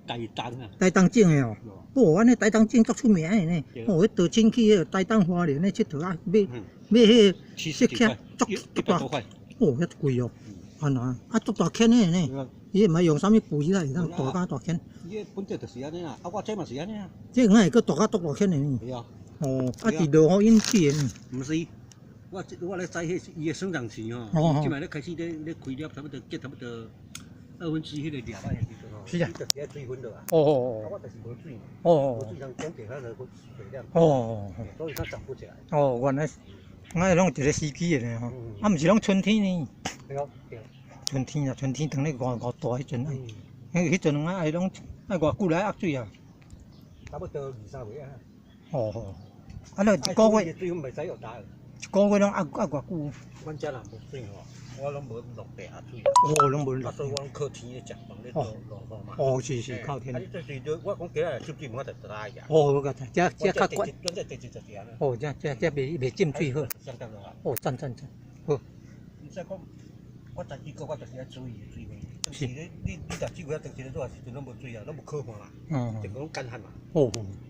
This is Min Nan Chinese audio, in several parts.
台東啊。台東種的哦。哦，按呢台東種足出名的呢。哦，彼稻埕去彼个台東花蓮咧𨑨迌啊，買買彼个 79塊，足 100多塊。哦，遐貴哦。啊那啊足大坑的呢。伊毋捌用啥物肥啦，會當大甲大坑。伊本質就是按呢啦，啊我這嘛是按呢啊。這敢會閣大甲足大坑的呢？是啊。哦，啊是落雨引起的呢？毋是，我咧知彼是伊的生長期吼，這擺咧開始咧咧開粒，差不多結差不多二分之一彼個粒仔的時陣吼，就是愛水分落啊。啊我就是無水嘛。無水通講給它的水量。所以它長不起來。哦，原來，我攏一個時期的呢吼，啊毋是攏春天呢？對哦，對。春天啊，春天當咧偌偌大彼陣啊，彼陣啊愛攏愛偌久來壓水啊？差不多二三月啊。哦，啊，那一個月，水分袂使又大。一個月攏壓壓偌久？阮遮若無水吼，我攏無落地壓水。哦，攏無落。啊，所以我攏靠天咧食飯咧落落雨嘛。哦，是是靠天。啊，你這是我講今仔濕水無法度來呀。哦，我這這較懸。阮這地質就是按呢。哦，這這這袂袂浸水好。相當落哦，讚讚讚，好。毋使講，我十幾個我就是愛注意水面。是。你你你若水啊，當時咧熱時陣攏無水啊，攏無可看啦。就講乾旱嘛。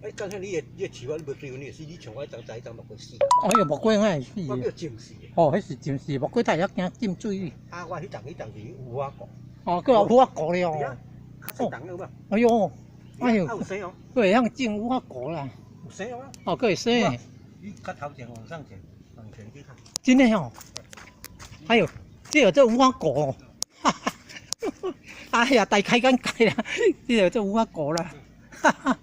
哎，乾旱你的樹啊，你無水分，你會死。你像我彼陣在彼陣木瓜死。哎呦，木瓜敢會死？我叫浸死。哦，彼是浸死，木瓜才會曉驚浸水。啊，我彼陣彼陣是有瓦過。哦，閣有有瓦過咧哦。較細重有無？哎呦，哎呦，有生哦。閣會曉種有瓦過啦。有生哦。哦，閣會生。你較頭前往上前，往前去看。真的哦。哎呦，這個做有瓦過。哈哈。哎呀，大開眼界啦！這個做有瓦過啦。哈哈。